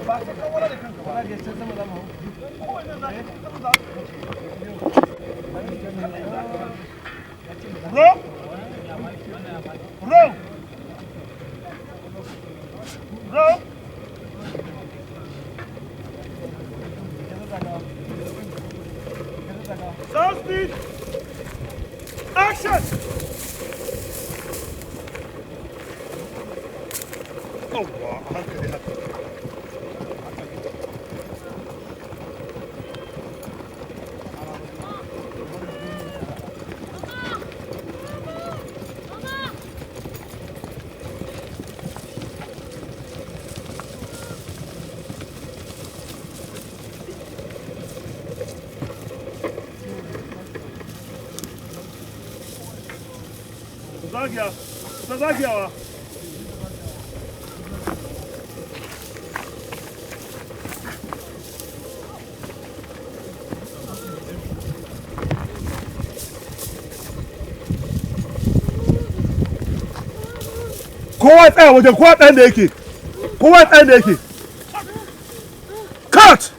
Ba sai ka wala da kanka ba. Za ka sama za mu hau. Kowanne za ka sama za mu. Roll. Roll. Roll. Sound speed. Action! Yawwa, a hankali haka. Zagaya, ta zagayawa. Kowa ya tsaya wajen, kowa ɗan da yake, kowa ɗan da yake. Cut!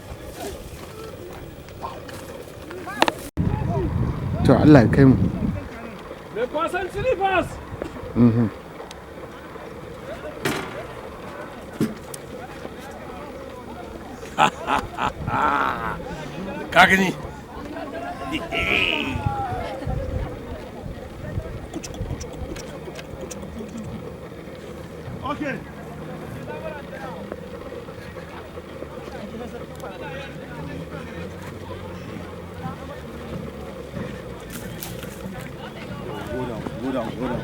To, Allah ya kai mu. Mai kwasan slippers. Ka gani. Okay. Go down, go down, go down.